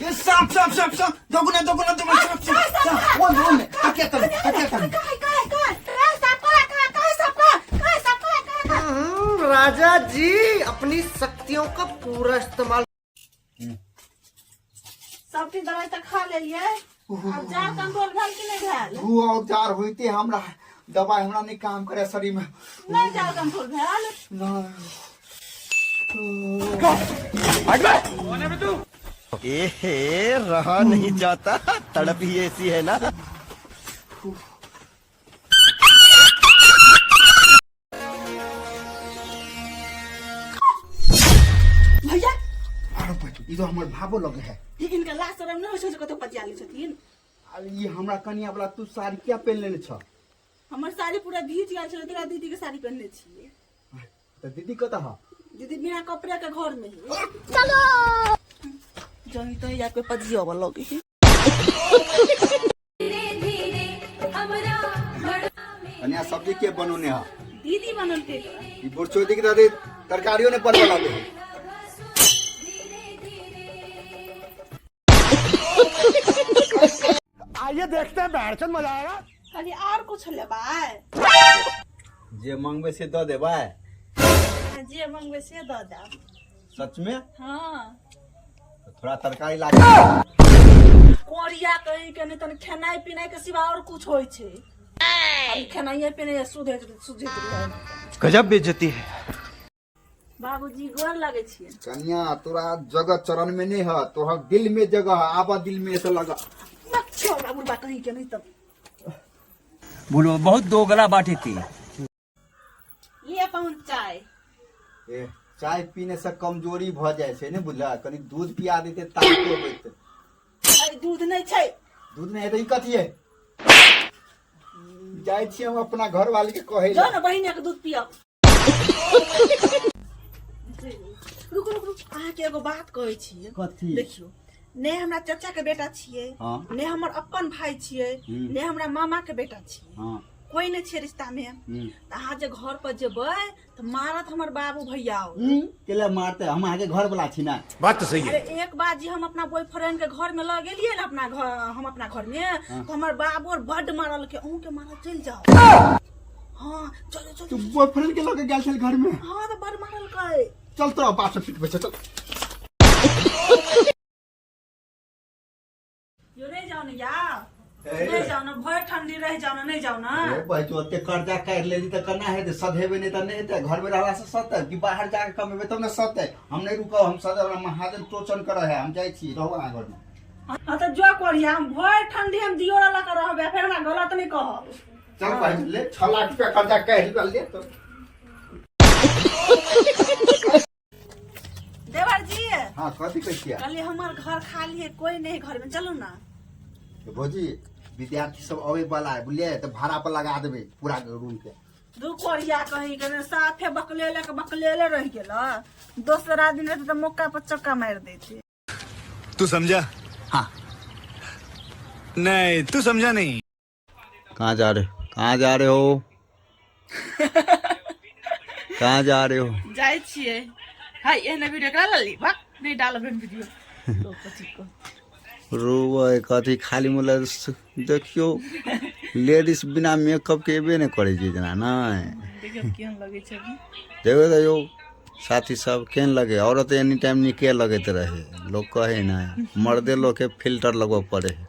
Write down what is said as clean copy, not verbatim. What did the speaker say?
ये सांप सांप सांप सांप, दगु ना दगु ना दगु, सांप सांप सांप, ओन ओन हकिया तन हकिया तन। काय काय काय काय सांप काय काय काय सांप काय काय सांप काय काय काय? राजा जी अपनी शक्तियों का पूरा इस्तेमाल। सब चीज दवाई तऽ खा लेलियै, आब जार कंट्रोल भेल कि नहि भेल? ऊ औजार होइते हमरा दवाई हमरा नहीं काम करे शरीर में। नहि जार कंट्रोल भेल? नहीं। ए रहा नहीं जाता, तड़प ही ऐसी है ना। भैया। अरे भाई, ई तो हमर भाबो लगे है। इनका लाज शरम नहि होइ छै जे कतौ पतिया लै छथिन? अरे ई हमरा कनिया वाला तू साड़ी किया पहन लेने छ? हमर साड़ी पूरा भीज गेल छलै, तोरा दीदी के साड़ी पहनने छियै। तऽ दीदी कतऽ ह? दीदी बिना कपड़े के घर में है। चलो जही तही जाके पतिया लगे है। कनिया, सब्जी के बनौने ह? दीदी बनलकै। ई बुढ़चोदी के दादी तरकारियो ने परवल आबे है। आइए देखते हैं, बैठ मजा आएगा। कहलियै आओर कुछ लेबै? जे मंगबै से दऽ देबै? जे मंगबै से दऽ देब। सच में? हँ। तो थोड़ा तरकारी लागे। कोरिया कहीं के नहि तन खेनाइ पिनाइ के सिवा आओर कुछ होइ छै? खाली खेनाइए पिनाइ सुधैत सुझैत रहै। गजब बेइज्जती है। बाबूजी, गोर लगै छियै। कनिया, तोरा जगह चरण में नहीं है, तोहर दिल में जगह है। आबा, दिल में ऐसा लगा। छोड़ा बुढ़बा कहीं के नहीं तब। बोलो, बहुत दोगला बाटे थी। लिए पहुँच चाय। ए, चाय पीने से कमजोरी भ जाइ छै ने, बुझल? कनी दूध पिया देते, ताकत अबैत। अरे, दूध नहि छै। दूध नहीं है तऽ ई कथी है? जाइ छी हम अपना घर वाली के कहै जो लए। ने बहिन के दूध पियब। रुक रुक रुक, अहाँके एगो बात कहै छियै। कथी? देखियौ ने, हमरा चाचा के बेटा छियै, ने हमर अपन भाई छियै, ने हमरा मामा के बेटा छियै, कोई नहि छियै रिश्ता में। तऽ अहाँ जे घर पर जेबै तऽ मारत हमर बाबू भैया। केला मारते? हम अहाँके घर वाला छी ना। बात तो सही है। अरे, एक बार जी हम अपना बॉयफ्रेंड के घर में लऽ गेलियै ने अपना घर, हम अपना घर में, तऽ हमर बाबू आर बड्ड मारलकै। अहूँ के मारल, चलि जाओ। हाँ, चलो चलो। तू बॉयफ्रेंड के लगे गेल छल घर में? हाँ, तऽ बड्ड मारलकै। चल, तोरा बाप से पिटबै छै, चल। यो नहीं जाओ ना यार, नहीं जाओ ना, भय ठंडी रह जाओ ना, नहीं जाओ ना। ए भाई, तू ओते कर्जा काटि लेली तऽ केना हेतै? सधेबै नहि तऽ नहि हेतै। घर में रहला से सधतै कि बाहर जाके कमेबै तब ने सधतै? हम नहि रुकब, हम सधे हमरा महाजन टोचन करे है। हम जाइ छी, रहू अहाँ घर में। हाँ, तऽ जो करिया, हम भय ठंडी हम दियो लऽ कऽ रहबै, फेर हमरा गलत नहीं कहब। चल भाई, ले 6 लाख रुपया कर्जा काटि ले तो। देवर जी। हाँ, कथी कहै छियै? कहलिए हमर घर खाली है, कोई नहीं घर में, चलू ना। भौजी, विद्यार्थी सब अबै वाला है, बुझलियै? तऽ भाड़ा पर लगा देबै पूरा रूम के। दू कोरिया कहीं के ने, साफे बकलेले के बकलेले रह गेल। दोसर आदमी रहते तऽ मौका पर चक्का मारि देते। तू समझा? हाँ, नहीं, तू समझा नहीं। कहाँ जा रहे, कहाँ जा रहे हो, कहाँ जा रहे हो? जाइ छियै। हाय, एहने वीडियो करा लली। वाह, नहि डालब एहन वीडियो तो कथी को। रोबै कथी? खाली मतलब देखियौ, लेडीज बिना मेकअप के एबे नहि करै छै जेना, नहि? देखियौ केहन लगै छै अभी। देखो तऽ यौ साथी सब, केहन लगे? औरत एनी टाइम नीके लगैत रहे, लोग कहे ने। मर्दे लोग के फिल्टर लगबऽ पड़े है।